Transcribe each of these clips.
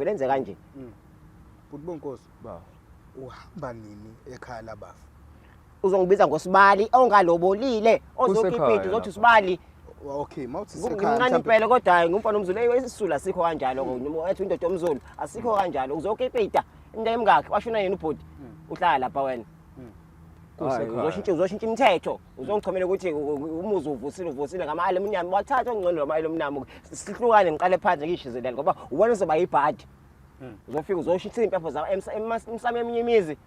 Vele enze kanje. Bhuti Bonkosi, Ba. uhamba nini ekhaya labafa? Uzongibiza ngosibali ongalobolile, Kusekhaya ozokipita uzothi lapha. usibali. Okay, mawuthi sekhaya Ngimncane mhlawumbe impela kodwa hayi ngumfana omzulu. Eyi isisulu asikho kanjalo noma ethi indoda yomzulu asikho kanjalo. Uzokipita into emngakhi washona yena ubhuti. Uhlala lapha wena. Hayi, Kusekhaya. uzoshintsha imithetho. Uzongichomela ukuthi umuzi uvusile uvusile ngama aluminium wathatha ongcono lama aluminium. Sihlukane ngiqale phansi ngishizelele ngoba uwena uzoba yibhadi. Uzofika uzoshintsha impepho zawo emsamo eminye imizi.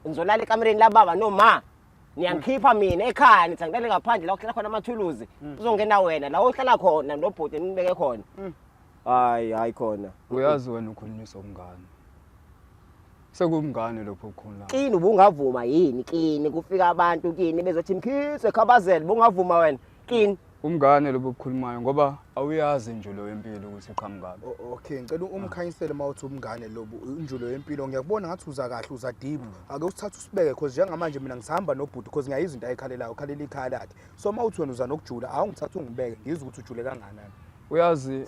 Ngizolala ekamereni lababa noma niyangikhipha mina ekhaya nithi angilale ngaphandle la kuhlala khona amathuluzi. Uzongena wena la ohlala khona nobhuti nibeke khona. Hayi hayi khona. Uyazi wena ukhulunyiswa umngane. Sekuwumngane lokho okukhona. Kini ubungavuma yini kini kufika abantu kini bezothi Mkhize Khabazela bungavuma wena kini? Umngane lobo obukhulumayo ngoba awuyazi injulo yempilo ukuthi iqhamukaphi. Okay, ngicela umkhanyisele mawuthi umngane lobu injulo yempilo. Ngiyakubona ngathi uza kahle, uza deep. Ake usithathe usibeke because njengamanje mina ngisahamba nobhuti because ngiyayizwa into ayikhalelayo, ukhalela ikhaya lakhe. So mawuthi wena uza nokujula, awungithathe ungibeke ngizwe ukuthi ujule kangakanani. Uyazi.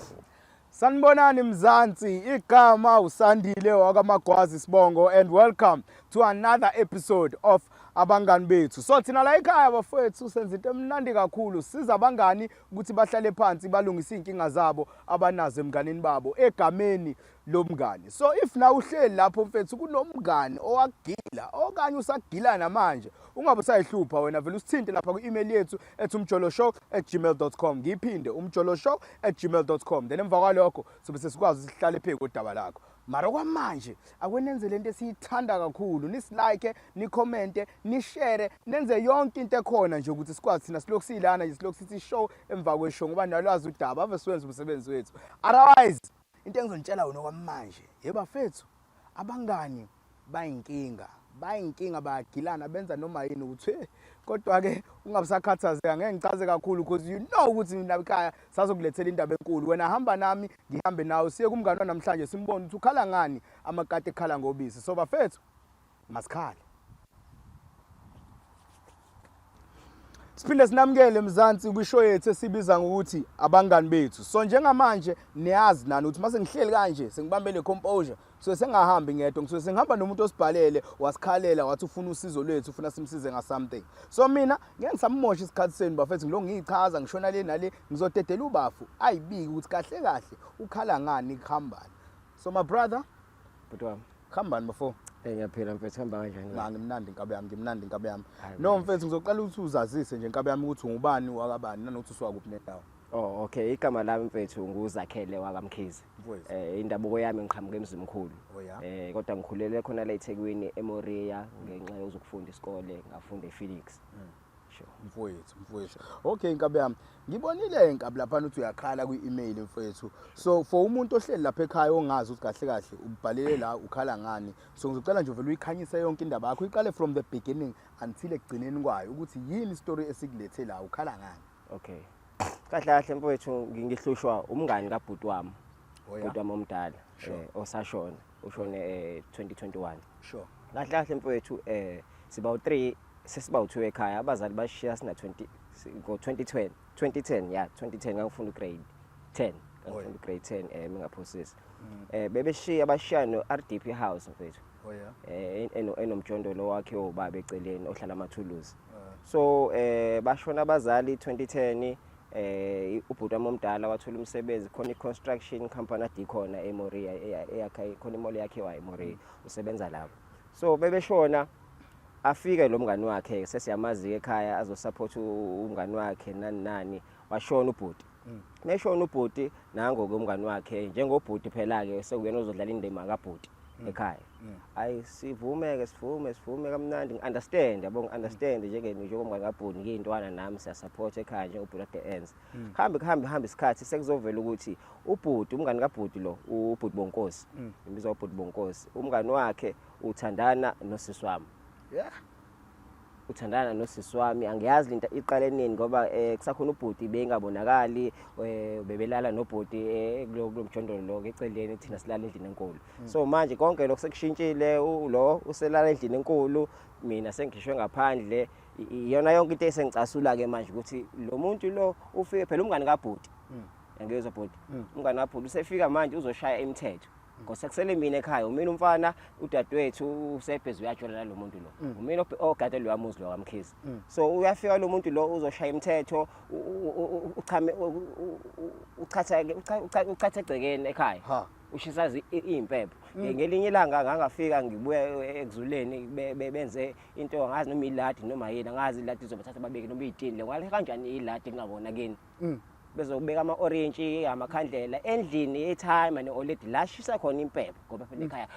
Sanibonani Mzansi, igama uSandile wakaMagwazi Sibongo and welcome to another episode of Abangani Bethu. So thina la ekhaya bafowethu senza into emnandi kakhulu, siza abangani ukuthi bahlale phansi balungise izinkinga zabo abanazo emnganini babo egameni lomngani. So if na uhleli lapho mfethu kunomngani owagila okanye usagila namanje, ungabe usayihlupha wena, vele usithinte lapha ku-email yethu ethi umjoloshow@gmail.com. Ngiyiphinde, umjoloshow@gmail.com. Then emva kwalokho sobe sesikwazi ukuthi sihlale phezu kodaba lakho. Mara kwamanje akwenenze lento esiyithanda kakhulu, nisilike, nicommente, nishare, nenze yonke into ekhona nje ukuthi sikwazi thina silokhu siyilana nje, silokhu sithi show emva kweshow ngoba nalwazi udaba ave siwenza umsebenzi wethu. Otherwise into engizonitshela yona kwamanje, yebafethu, abangani bayinkinga, bayinkinga, bayagilana, benza noma yini ukuthi kodwa ke ungabusakhathazeka, ngeke ngichaze kakhulu because you know ukuthi mina ekhaya sazokulethela indaba enkulu. Wena hamba nami ngihambe nawe siye kumngani wanamhlanje simbone ukuthi ukhala ngani amakati ekhala ngobisi. So bafethu masikhale. Siphinde sinamukele Mzansi kwishow yethu esibiza ngokuthi Abangani Bethu. So njengamanje niyazi nani ukuthi mase ngihleli kanje sengibambe le composure, so sengahambi ngedwa, ngisuke sengihamba nomuntu osibhalele wasikhalela wathi ufuna usizo lwethu, ufuna simsize nga something. So mina ngeke ngisamosha isikhathi senu bafethu, ngilo ngiyichaza ngishona le nale, ngizodedela ubafu ayibiki ukuthi kahle kahle ukhala ngani kuhambani. So my brother, Bhuti wami. Kuhambani bafo? Ngiyaphila mfethu, hamba kanjani? Na ngimnandi inkabi yami, ngimnandi inkabi yami. Hayi, No mfethu. mfethu ngizoqala ukuthi uzazise nje inkabi yami ukuthi ungubani wakabani nanokuthi usuka kuphi nendawo. Oh okay, igama lami mfethu nguZakhele wakaMkhize. Mfowethu. Indabuko yami ngiqhamuka eMzimkhulu. Oh, yeah. Kodwa ngikhulele khona la eThekwini eMoria ngenxa yozokufunda isikole, ngafunda ePhoenix. Sure. Mfowethu, mfowethu. Okay inkabi yami. Ngibonile inkabi lapha uthi uyakhala kwi-email mfowethu. So for umuntu ohleli lapha ekhaya ongazi ukuthi kahle kahle ubhalele la ukhala ngani. So ngizocela nje uvele uyikhanyise yonke indaba yakho, uyiqale from the beginning until ekugcineni kwayo ukuthi yini story esikulethe la, ukhala ngani. Okay. Kahle kahle mfowethu ngihlushwa umngani kabhuti wami. Oh, yeah. Bhuti wami omdala, Sure. osashona, ushone 2021. Sure. Kahle kahle mfowethu siba u3 sesiba u2 ekhaya, abazali bashiya sina 20 ngo 2010, 2010 yeah, 2010 ngangifunda ugrade 10, ngangifunda ugrade 10 mingaphosisi. Bebeshiya bashiya no RDP house mfethu. Oh yeah. Enomjondolo wakhe obaba eceleni ohlala amathuluzi. So bashona abazali 2010, ubhuti wami omdala wathola umsebenzi khona i-construction company ade ikhona eMoria, eyakha khona imall yakhiwa eMoria, usebenza lapho. So bebeshona afike lo mngani wakhe sesiyamazi ekhaya azosupport umngani wakhe nani nani, washona ubhuti. Meshona ubhuti nango ke umngani wakhe njengobhuti phela ke sekuyena ozodlala indima kaBhuti ekhaya. Ayi sivume ke, sivume, sivume kamnandi, ngi-understand yabo, ngi-understand njengomngani kaBhuti, ngiyintwana nami siyasupport ekhaya njengobhuti ade enza. Kuhambe kuhambe kuhambe isikhathi sekuzovela ukuthi ubhuti, umngani kaBhuti lo, ubhuti Bonkosi, ngibizwa ubhuti Bonkosi, umngani wakhe uthandana nosisi wami. Uthandana nosisi wami, angiyazi lento iqale nini ngoba kusakhona ubhuti bengabonakali, bebelala nobhuti kulo mjondolo lo eceleni, thina silala endlini enkulu. So manje konke lokho sekushintshile, lo uselala endlini enkulu, mina sengikhishwe ngaphandle. Iyona yonke into esengicasula ke manje ukuthi lo muntu lo ufike phela umngani kaBhuti. Angiyezwa bhuti. Umngani kaBhuti usefika manje uzoshaya imithetho. Ngoba kusele mina ekhaya, umina umfana, udadewethu usebhezi uyajola nalo muntu lo. Umina ogade lo muzi lo kaMkhize. So uyafika lo muntu lo uzoshaya imithetho, uchame uchatha uchatha egcekeni ekhaya. Ha. Ushisa iy'mpepho. Ngelinye ilanga ngangafika ngibuya ekuzuleni, benze into angazi noma iladi noma yini, angazi iladi izobathatha babeke noma iy'tini le. Ngale kanjani iladi kungabona kini? Bezobeka ama-orintshi, amakhandlela endlini, ethayima ne-oledi la shisa khona impepho, ngoba phela ekhaya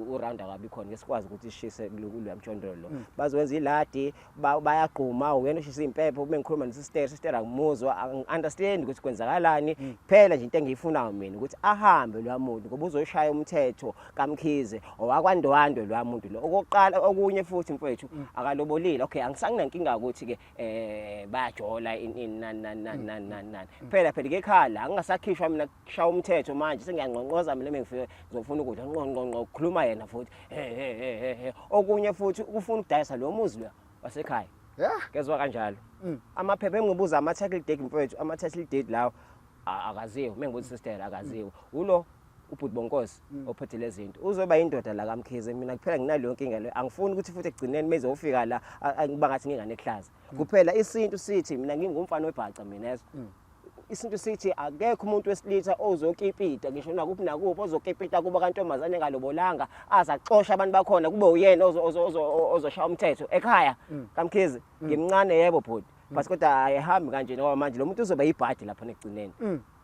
uround akabi khona ke sikwazi ukuthi sishise kuloya mjondolo lo. Bazowenza iladi, bayagquma, uyena oshisa impepho. Uma ngikhuluma nesister, sister angimuzwa, angi-understand ukuthi kwenzakalani. Phela nje into engiyifunayo mina ukuthi ahambe loya muntu, ngoba uzoshaya umthetho kaMkhize owakwaNdwandwe loya muntu lo. Okokuqala, okunye futhi mfowethu, akalobolile. Okay, angisanginankinga ukuthi-ke bayajola in nani nani nani nani nani nani. Phela phela ke ekhaya la ngingasakhishwa mina kushaya umthetho manje, sengiyanqonqoza mina mengifike ngizofuna ukudla, nqo nqo nqo kukhuluma yena futhi he he he he he. Okunye futhi ufuna ukudayisa lo muzi lo wasekhaya. Kezwa kanjalo. Amaphepha engibuza ama-title deed mfowethu, ama-title deed lawo akaziwe. Mengibuza sister akaziwe. Ulo ubhuti Bonkosi ophethe lezi zinto uzoba indoda la kaMkhize. Mina kuphela nginaleyo nkinga leyo, angifuni ukuthi futhi ekugcineni mezofika la ngiba ngathi ngingane ehlaza. Kuphela isintu sithi mina ngingumfana webhaca mina yezo. Isintu sithi akekho umuntu wesilisa ozokipita ngisho nakuphi nakuphi, ozokipita kuba kantombazane engalobolanga, azaxosha abantu bakhona, kube uyena ozoshaya umthetho ekhaya kaMkhize. Ngimncane yebo bhuti, but kodwa ayihambi kanje, ngoba manje lo muntu uzoba yibhadi lapha ekugcineni.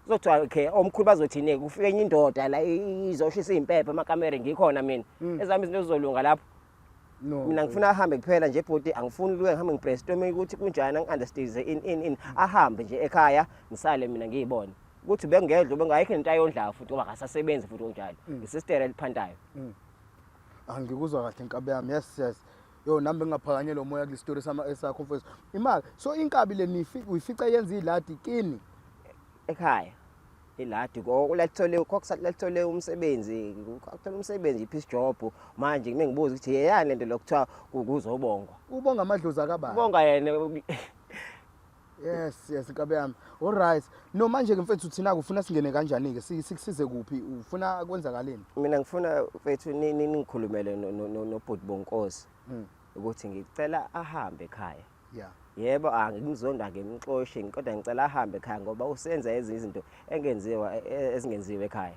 Kuzothiwa okay, omkhulu bazothini, kufike enye indoda la izoshisa iy'mpepho emakamere, ngikhona mina, ezami izinto zizolunga lapho. No. Mina ngifuna ahambe kuphela nje bhuti, angifuni ukuke ngihambe ngibrainstorm ukuthi kunjani, angi-understand in in in ahambe nje ekhaya, ngisale mina ngiyibone ukuthi bengedla bengayikho into ayondlayo futhi, ngoba akasasebenzi futhi onjalo, isister eliphantayo. Angikuzwa kahle inkabi yami. Yes. Yo, nami bengingaphakanyelwa umoya kule story sama esakho mfowethu. Imali. So inkabi le uyifica yenza iladi kini? Ekhaya. Iladi lalithole kwakusalithole umsebenzi, kwakuthola umsebenzi i-piece job. Manje ngime ngibuza ukuthi yeyani lento lokuthiwa kuzobongwa. Ubonga amadlozi akabani? Ubonga yena. Yes, inkabi yami. All right. No, manje ke mfethu thina ufuna singene kanjani ke? Sikusize kuphi? Ufuna kwenzakaleni? Mina ngifuna mfethu ningikhulumele nobhuti Bonkosi. Ukuthi ngicela ahambe ekhaya. Yebo, angimzonda ngimxoshe, kodwa ngicela ahambe ekhaya ngoba usenza ezinye izinto engenziwa ezingenziwe ekhaya.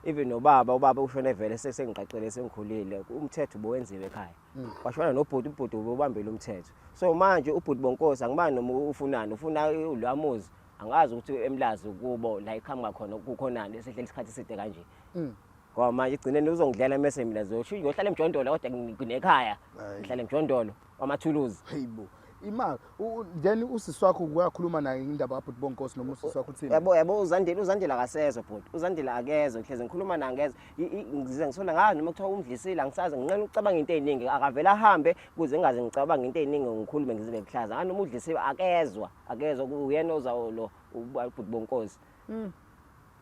Even nobaba, ubaba ushone vele sengiqaqele sengikhulile, umthetho ubowenziwe ekhaya. Washona nobhuti, ubhuti ubambile umthetho. So manje ubhuti Bonkosi angibani noma ufunani, ufuna ulwamuzi, angazi ukuthi emlazi kubo la iqhamuka khona kukhonani esehleli isikhathi eside kanje. Ngoba manje igcineni uzongidlela mese mina zosho ngiyohlala emjondolo, kodwa nginekhaya. Ngihlala emjondolo wamathuluzi. Hayibo. Imali then usisi wakho uyakhuluma naye indaba kaBhuti Bonkosi noma usisi wakho uthini? Yabo uZandile akasezwa bhuti. UZandile akezwe, ngihleze ngikhuluma naye ngezwe. Ngize ngisola ngayo noma kuthiwa umdlisile, angisazi, nginqena ukucabanga into eziningi. Akavela ahambe kuze ngingaze ngicabange into eziningi ngikhulume ngizibe kuhlaza. Ngani noma udlisiwe akezwa, akezwa uyena ozawo lo uBhuti Bonkosi.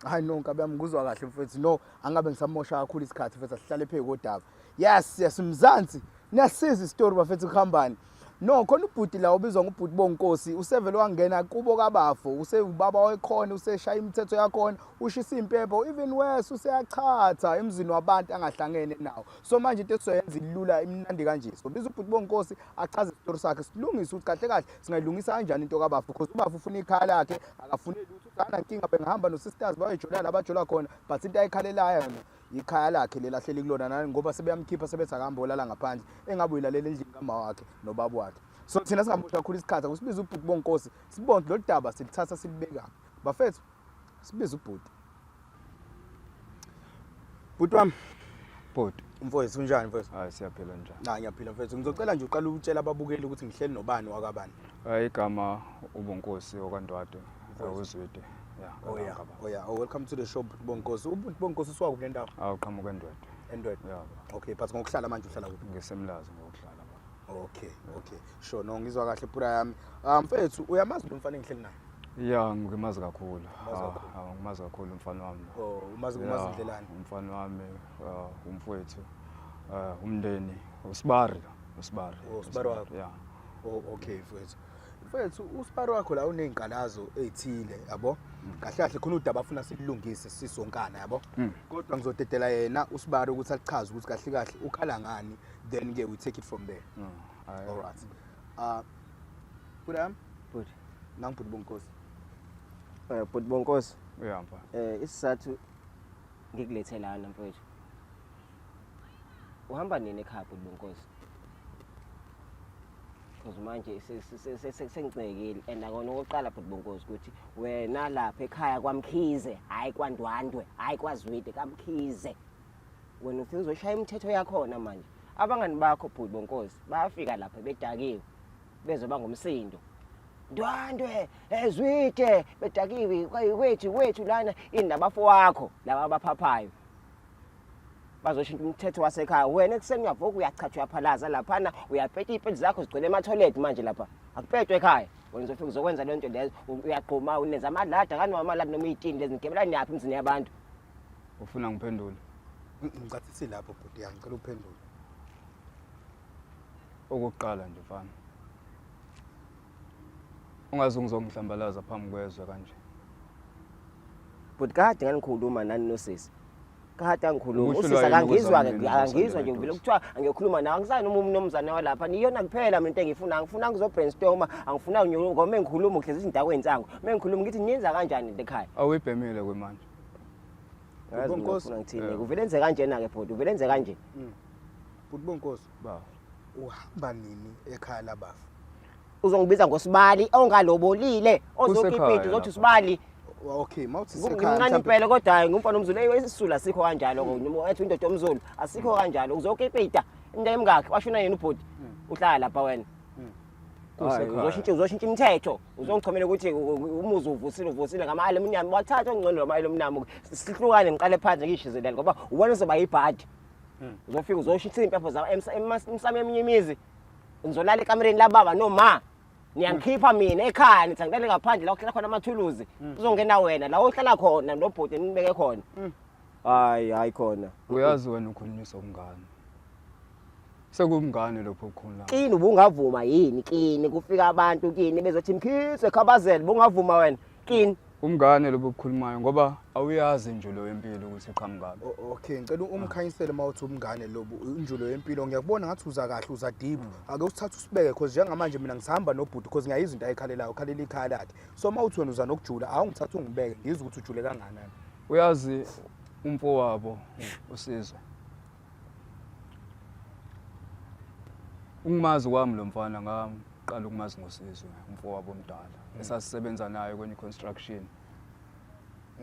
Hayi no, nkabi yami ngikuzwa kahle mfethu. No, angabe ngisamosha kakhulu isikhathi mfethu, asihlale phezu kodaba. Yes, Mzansi. Niyasiza isitori bafethu kuhambani. No, khona ubhuti la obizwa ngubhuti Bonkosi, usevele wangena kubo kabafo, usewubaba wekhona, useshaya imithetho yakhona, ushisa impepho, even worse useyachatha emzini wabantu angahlangene nawo. So manje into esizoyenza ilula imnandi kanje. So biza ubhuti Bonkosi achaze isitori sakhe, silungise ukuthi kahle kahle singayilungisa kanjani into kabafo, because ubafo ufuna ikhaya lakhe, akafuni lutho, uthi anankinga bengihamba no sisters bayojola la bajola khona, but into ayikhalelayo yona ikhaya lakhe lelahleli kulona nani, ngoba sebeyamkhipha sebethi akahambe olala ngaphandle, engabe uyilalela endlini kama wakhe nobaba wakhe. So thina singamoshi kakhulu isikhathi, akusibize ubhuti Bonkosi, sibone lolu daba silithatha silibeka. Bafethu, sibize ubhuti. Bhuti wami. Bhuti. Mfowethu unjani mfowethu? Hayi siyaphila njani? Cha ngiyaphila mfowethu. Ngizocela nje uqale ukutshela ababukeli ukuthi ngihleli nobani wakabani. Hayi igama uBonkosi okaNdwandwe, uZwide. Yeah. Oh yeah. Oh yeah. Oh, welcome to the show Bhuti Bonkosi. UBhuti Bonkosi usuka kuphi nendawo? Awuqhamuka eNdwedwe. Endwedwe. Yeah. Okay, but ngokuhlala manje uhlala kuphi? Ngisemlazi ngokuhlala baba. Okay. Sure, no ngizwa kahle phura yami. Mfethu uyamazi lo mfana engihleli naye? Yeah, ngimazi kakhulu. Umazi kakhulu. Ngimazi kakhulu umfana wami lo. Oh, umazi indlelani? Umfana wami, umfowethu, umndeni, usibari lo, usibari. Oh, usibari wakho. Yeah. Oh, okay mfethu. Mfethu, usibari wakho la unezinkalazo ezithile, yabo? Kahle kahle khona udaba afuna silungise sisonkana yabo. Kodwa ngizodedela yena usibari ukuthi alichaze ukuthi kahle kahle ukhala ngani, then ke we take it from there. Hhayi. All right. Bhuti yami, Bhuti. Nangibhuti Bonkosi. Bhuti Bonkosi. Uyamba. Isizathu ngikulethe lana mfowethu. Uhamba nini ekhaya bhuti Bonkosi? Because manje sengicekile and akona okokuqala bhuti Bonkosi ukuthi wena lapha ekhaya kwaMkhize, hayi kwaNdwandwe, hayi kwaZwide, kaMkhize. Wena ufike uzoshaya imithetho yakhona manje. Abangani bakho bhuti Bonkosi bayafika lapha bedakiwe bezoba ngumsindo. Ndwandwe, eZwide, bedakiwe kwethu kwethu lana inabafo wakho laba abaphaphayo. Bazoshintsha umthetho wasekhaya. Wena ekuseni uyavuka uyachatha uyaphalaza laphana uyapeta iy'peti zakho zigcwele emathoyilethi manje lapha. Akupetwe ekhaya. Wena uzofika uzokwenza le nto leyo uyagquma unenza amalada kanoma amalada noma iy'tini lezi nigebela niyaphi emzini yabantu. Ufuna ngiphendule? Ngicathisi lapho bhuti yami, ngicela uphendule. Okokuqala nje mfana. Ungaze ungizongihlambalaza phambi kwezwe kanje. Bhuti kade nganikhuluma nani nosisi. Kade angikhuluma. Ukuhlulwa Usisi yini akangizwa ukuzwa ke, mina akangizwa nje nomzane ngivele eduze? kuthiwa angiyokhuluma nawe. Angisani noma umnumzane walapha. Niyona kuphela mina into engiyifuna. Angifuna ngizo brainstorma, angifuna ngoba mengikhuluma uhlezi izindawo ey'nsangu. Mengikhuluma ngithi niyenza kanjani into ekhaya? Awuyibhemile kwemanje. Ngazi mina Bonkosi. ufuna ngithini. Yeah. Uvele enze kanjena ke bhuti, uvele enze kanje. Bhuti Bonkosi, Ba. uhamba nini ekhaya labafa? Uzongibiza ngosibali ongalobolile, Kusekhaya ozokipita uzothi lapha. usibali. Okay, mawuthi sekhaya Ngimncane mhlawumbe impela kodwa hayi ngumfana omZulu. Eyi isisulu asikho kanjalo noma ethi indoda yomZulu asikho kanjalo. Uzokipita into emngakhi washona yena ubhuti. Uhlala lapha wena. Hayi, Kusekhaya. uzoshintsha imithetho. Uzongichomela ukuthi umuzi uvusile uvusile ngama aluminium. Wathatha ongcono lama aluminium. Sihlukane ngiqale phansi ngiyishizelele ngoba uwena uzoba yibhadi. Uzofika uzoshintsha impepho zawo emsamo eminye imizi. Ngizolala ekamereni lababa noma niyangikhipha mina ekhaya nithi angilale ngaphandle la kuhlala khona amathuluzi. Uzongena wena la ohlala khona nobhuti nibeke khona. Hayi hayi khona. Uyazi wena ukhulunyiswa umngane. Sekuwumngane lokho okukhuluma. Kini ubungavuma yini kini kufika abantu kini bezothi Mkhize khabazela ubungavuma wena kini? Umngane lobo obukhulumayo ngoba awuyazi injulo yempilo ukuthi iqhamukaphi. Okay, ngicela umkhanyisele mawuthi umngane lobu injulo yempilo. Ngiyakubona ngathi uza kahle uza deep. Ake usithathe usibeke because njengamanje mina ngisahamba nobhuti because ngiyayizwa into ayikhalelayo, ukhalela ikhaya lakhe. So mawuthi wena uza nokujula, awungithathe ungibeke ngizwe ukuthi ujule kangakanani. Uyazi umfowabo uSizwe. Ukumazi kwami lo mfana ngaqala ukumazi ngoSizwe, umfowabo omdala. Esasisebenza naye kwenye construction.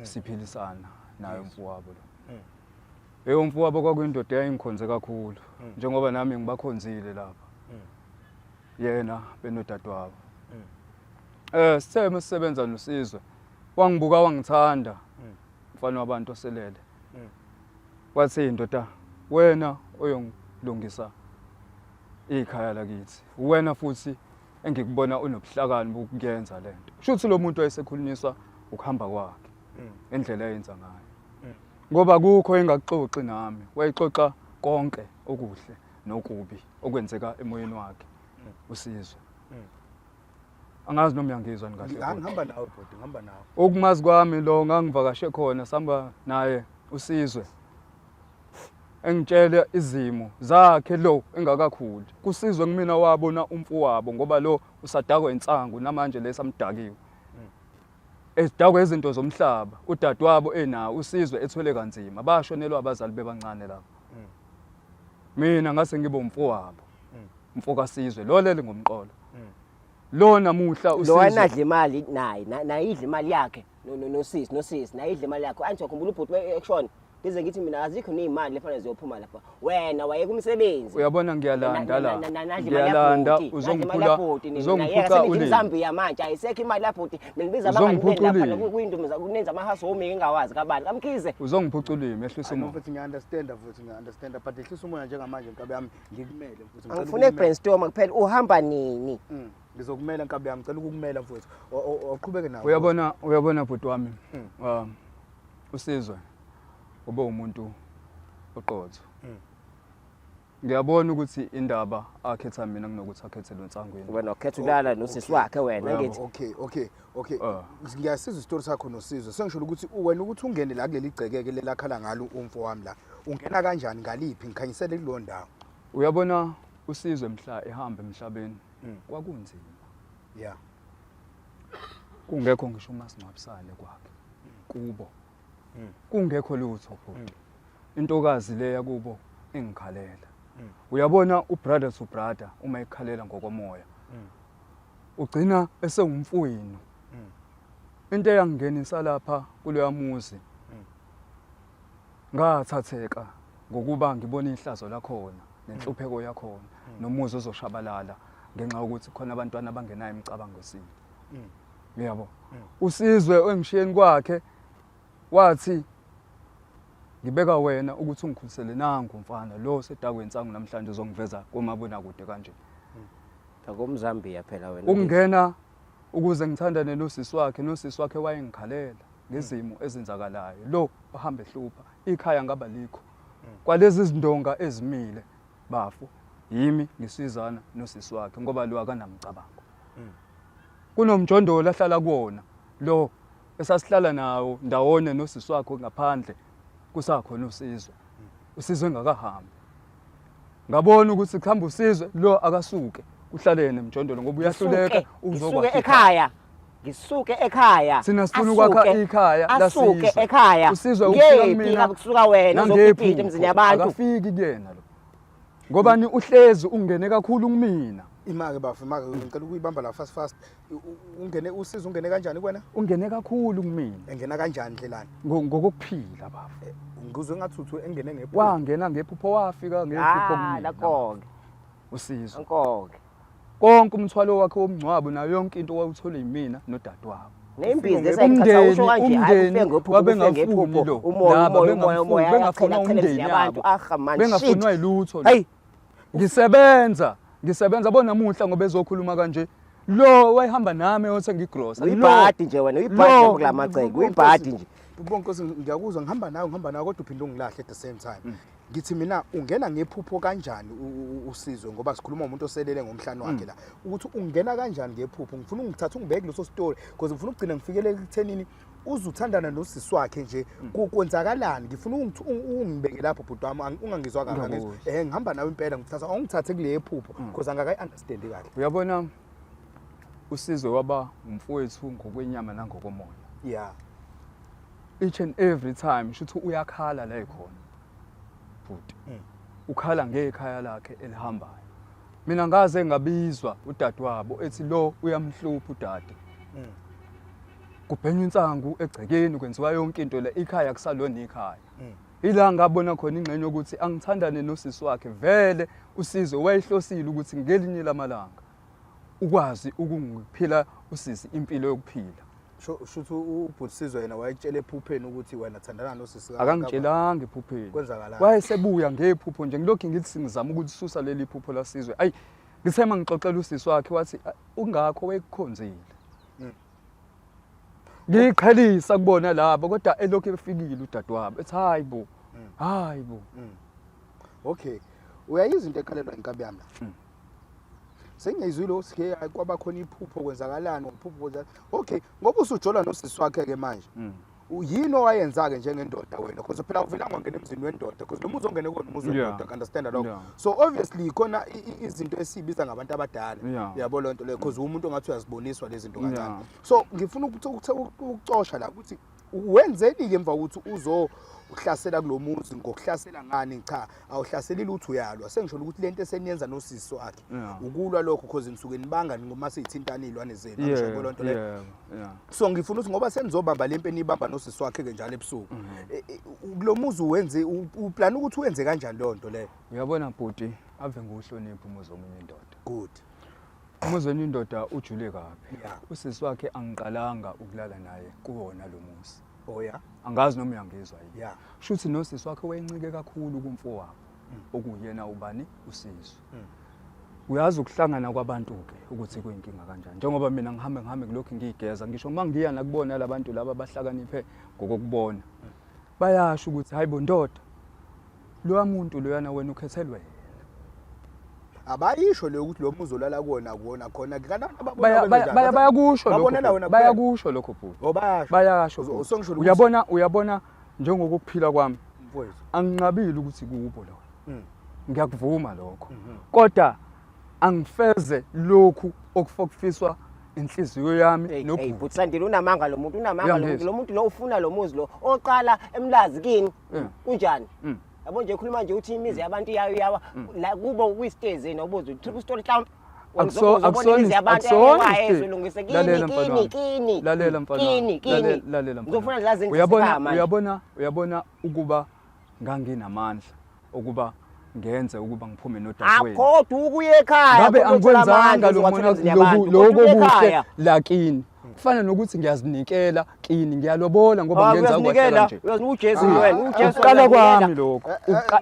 Siphilisana naye umfowabo lo. Eyo umfowabo kwakuyindoda eyayingikhonze kakhulu, njengoba nami ngibakhonzile lapha. Yena benodadewabo. Sithe masisebenza noSizwe, wangibuka wangithanda. Mfana wabantu oselele. Wathi indoda, wena oyongilungisa ikhaya lakithi. Wena futhi engikubona unobuhlakani bokuyenza lento. Shuthi lo muntu wayesekhulunyiswa ukuhamba kwakhe. Indlela ayenza ngayo. Ngoba kukho engakuxoxi nami, wayexoxa konke okuhle nokubi okwenzeka emoyeni wakhe. uSizwe. Angazi noma uyangizwa ni kahle kodwa. Ngihamba nawe bhuti, ngihamba nawe. Ukumazi kwami lo ngangivakashe khona sihamba naye uSizwe. Engitshela izimo zakhe lo engakakhuli. Kusizwe kumina wabona umfowabo ngoba lo usadakwa insangu namanje lesamdakiwe. Esidakwa izinto zomhlaba, udadewabo enawo uSizwe ethwele kanzima, bashonelwa abazali bebancane lapho. Mina ngase ngibe umfowabo. Mfo kaSizwe lo lele ngomqolo. Lo namuhla Lo uSizwe anadla imali naye, naye idla imali yakhe nosisi, nosisi naye idla imali yakhe. Anti wakhumbula ubhuti ekushona. Ngize ngithi mina azikho nezimali lefanele ziyophuma lapha. Wena wayeka umsebenzi. Uyabona ngiyalanda la. Nadla imali Ngiyalanda yabhuti, nadla imali yabhuti, nina. uzongiphuca Yeka, senidla ulimi. iZambia manje ayisekho imali yabhuti. Mina ngibiza abangani Uzongiphuca benu lapha ulimi. kuyindumiza kunenza ama-housewarming engawazi kabani. KaMkhize. Uzongiphuca ulimi, ehlisa Hayi, no, umoya. mfethu ngiya-understand futhi ngiya-understand but ehlisa umoya njengamanje nkabi yami ngikumele mfethu. Ngicela Angifune ukukumela. brainstorm kuphela uhamba nini? Ngizokumela nkabi yami, ngicela ukukumela mfethu. Awuqhubeke nawe. Uyabona, uyabona bhuti wami. uSizwe ube umuntu oqotho. Ngiyabona ukuthi indaba akhetha mina kunokuthi akhethe lo Nsangwini. Wena ukhetha ukulala nosisi wakhe wena ngithi. Okay. Ah. Ngiyasizwa isitori sakho nosizwe. Sengisho ukuthi wena ukuthi ungene la kuleli gcekeke lelakhala ngalo umfo wami la. Ungena kanjani ngaliphi ngikhanyisele kuleyo ndawo. Uyabona uSizwe mhla ehamba emhlabeni kwakunzima. Yeah. Kungekho ngisho umasingcwabisane kwakhe kubo. Kungekho lutho bhuti. Intokazi leya kubo ingikhalela. Uyabona ubrother to brother uma ekhalela ngokomoya. Ugcina esewumfowenu. Into eyangingenisa lapha kuloya muzi. Ngathatheka ngokuba ngibona ihlazo lakhona nenhlupheko yakhona nomuzi ozoshabalala ngenxa yokuthi khona abantwana abangenayo imicabango esile. Uyabo? Usizwe engishiyeni kwakhe wathi ngibeka wena ukuthi ungikhulisele nangu mfana lo sedakwe insangu namhlanje uzongiveza komabonakude kanje. Akomzambia phela wena. Ukungena ukuze ngithandane nosisi wakhe, nosisi wakhe wayengikhalela ngezimo ezenzakalayo. Lo ohamba ehlupha ikhaya ngaba likho. Kwalezi zindonga ezimile bafo yimi ngisizana nosisi wakhe ngoba lo akanamcabango. Kunomjondolo ahlala kuwona lo esasihlala nawo ndawonye nosisi wakhe ngaphandle kusakhona uSizwe. Usizwe engakahambi. Ngabona ukuthi kuhamba uSizwe lo akasuke kuhlale yena emjondolo ngoba uyahluleka uzokwakha ekhaya. Ngisuke ekhaya. Thina sifuna ukwakha ikhaya lasizwe. Asuke ekhaya. Usizwe ufika kumina. Kusuka wena uzokipita emzini yabantu. Akafiki kuyena lo. Ngoba ni uhlezi ungene kakhulu kumina. Imake bafo, imake ngicela ukuyibamba la fast fast. Ungene uSizwe ungene kanjani kuwena? Ungene kakhulu kumina. Engena kanjani ndlelani? Ngokuphila bafo. Ngizwe ngathi uthi engene ngephupho. Wangena ngephupho wafika ngephupho kumina. Nakho-ke. Usizwe. Nakho-ke. Konke umthwalo wakhe womngcwabo nayo yonke into wawuthola yimina nodadewabo. Nembizi esayithatha usho kanje hayi ufike ngephupho ufike ngephupho umoya umoya umoya umoya bengafunwa umndeni yabantu aha man bengafunwa yilutho. Hey ngisebenza bona namuhla ngoba ezokhuluma kanje lo wayehamba nami eyothenga igrosa. Uyibhadi nje wena, uyibhadi kula maceke, uyibhadi nje. Bonkosi ngiyakuzwa ngihamba nawe kodwa uphinde ungilahle at the same time. Ngithi mina ungena ngephupho kanjani uSizwe ngoba sikhuluma umuntu oselele ngomhlane wakhe la ukuthi ungena kanjani ngephupho. Ngifuna ungithathe ungibeke kuleso story because ngifuna ukugcina ngifikele ekuthenini uzuthandana nosisi wakhe nje kwenzakalani. Ngifuna ungibeke lapho bhuti wami, ungangizwa kahle. Ngihamba nawe impela ngithatha awungithathe kule phupho because angakayi understand kahle. Uyabona uSizwe waba umfowethu ngokwenyama nangokomoya. Yeah. Each and every time shuthi uyakhala la ekhona. Bhuti. Ukhala ngekhaya lakhe elihambayo. Mina ngaze ngabizwa udadewabo ethi lo uyamhlupha udade. Kubhenywa insangu egcekeni kwenziwa yonke into le ikhaya kusalona ikhaya. Ila ngabona khona ingxenye ukuthi angithandane nosisi wakhe vele uSizwe wayehlosile ukuthi ngelinye lamalanga ukwazi ukungiphila usisi impilo yokuphila. Shuthi ubhuti Sizwe yena wayetshela ephupheni ukuthi wena thandana nosisi. Akangitshelanga ephupheni. Kwenzakalani? Wayesebuya ngephupho nje ngilokhu ngithi ngizama ukulisusa leli phupho laSizwe. Ayi ngithe mangixoxela usisi wakhe wathi ungakho wayekukhonzile. Ngiqhelisa kubona labo kodwa elokhu efikile udadewabo ethi hayi bo. Hayi bo. Okay. Uyayizwa into ekhalelwa inkabi yami la. Sengiyizwile ukuthi kwaba khona iphupho kwenzakalani ngophupho kwenzakalani. Okay, ngoba usujola nosisi wakhe ke manje. Yini owayenza ke njengendoda wena? Because phela uvelanga wangena emzini wendoda because lo muzi ongene kuwona umuzi wendoda, understand lokho. So obviously khona izinto esibiza ngabantu abadala. Uyabo lonto leyo because umuntu ongathi uyaziboniswa lezi zinto kancane. So ngifuna ukucosha la ukuthi wenzeni ke emva ukuthi uzohlasela kulomuzi ngokuhlasela ngani? Cha, awuhlaselile uthi uyalwa. Sengisho ukuthi lento eseniyenza nosisi wakhe ukulwa lokho because nisuke nibanga ngoma siyithintana izilwane zenu, angisho lonto leyo. So ngifuna ukuthi ngoba senizobamba lempe nibamba nosisi wakhe ke njalo ebusuku kulomuzi wenze uplan ukuthi wenze kanjani leyo nto leyo. Uyabona bhuti, ave nguhlonipha umuzi omunye indoda. Good. Umuzi wenye indoda ujule kabi. Usisi wakhe angiqalanga ukulala naye kuwona lo muzi. Oh yeah. Angazi noma uyangizwa yini. Shuthi nosisi wakhe wayencike kakhulu kumfowabo okuyena ubani uSizwe. Uyazi ukuhlangana kwabantu ke ukuthi kuyinkinga kanjani. Njengoba mina ngihambe ngilokhu ngiyigeza ngisho mangiya nakubona labantu laba abahlakaniphe ngokubona. Bayasho ukuthi hayibo ndoda lo muntu loyana wena ukhethelwe yena. Abayisho le ukuthi lo muzi olala kuwona kuwona khona kanti abantu ababona Baya- baya- bayakusho lokho Babonela bhuti. wena kuphela. Bayakusho lokho bhuti. Oh, bayasho. Bayasho Uzo- bhuti. usongisho ukuthi- Uyabona njengokuphila kwami Mfowethu. anginqabile ukuthi kubo lo. Ngiyakuvuma lokho. Kodwa angifeze lokhu okufokufiswa inhliziyo yami Hey, hey, nobhuti. bhuti Sandile unamanga lo muntu, unamanga lo muntu. Uyangizwa? Lo muntu lo ufuna lo muzi lo oqala emlazi kini. Mm. Kunjani? Yabo nje khuluma nje uthi imizi yabantu iyayo iyawa la kubo kwi-stairs yena ubuze triple story mhlawumbe. Akusona imizi yabantu akusona ewayo isiteji. ezolungisa kini Lalela mfana kini wami. kini. Lalela mfana wami. Kini kini. Lalela mfana. Ngizofuna la zindlu Uyabona sekhaya manje. uyabona ukuba nganginamandla ukuba ngenze ukuba ngiphume nodadewenu. Akhodwa ukuya ekhaya. Ngabe kodwa uthola angikwenzanga amandla, lo uzowathola mona emzini yabantu. lokhu Kodwa uye okuhle ekhaya. la kini. Kufana nokuthi ngiyazinikela kini, ngiyalobola ngoba Ah, ngenza kwahle uyazinikela, kanje. uyazinika uJesu wena, uJesu Ukuqala uyazinikela. kwami lokho.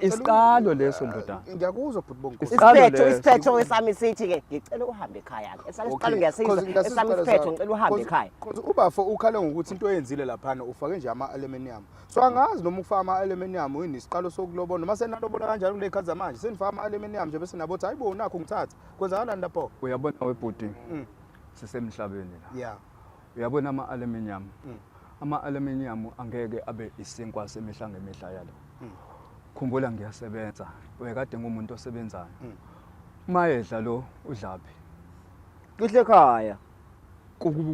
Isiqalo leso ndodana. Ngiyakuzwa bhuti Bonkosi. Isiqalo Isiphetho leso. isiphetho esami sithi ke ngicela uhambe ekhaya ke. Esami isiqalo ngiyasizwa. Esami isiphetho ngicela uhambe ekhaya. Cause ubafo ukhale ngokuthi into oyenzile laphana ufake nje ama-aluminium. So angazi noma ukufaka ama-aluminium yini isiqalo sokulobola noma senalobola kanjani kule khathi zamanje. Senifaka ama-aluminium nje bese nabo hayi bo nakho ngithatha. Kwenzakalani lapho? Uyabona webhuti. Sisemhlabeni la. Yeah. Uyabona ama-aluminium. Ama-aluminium angeke abe isinkwa semihla ngemihla yalo. Khumbula ngiyasebenza. Uyekade ngumuntu osebenzayo. Mayedla lo udlaphi? Ngihle ekhaya.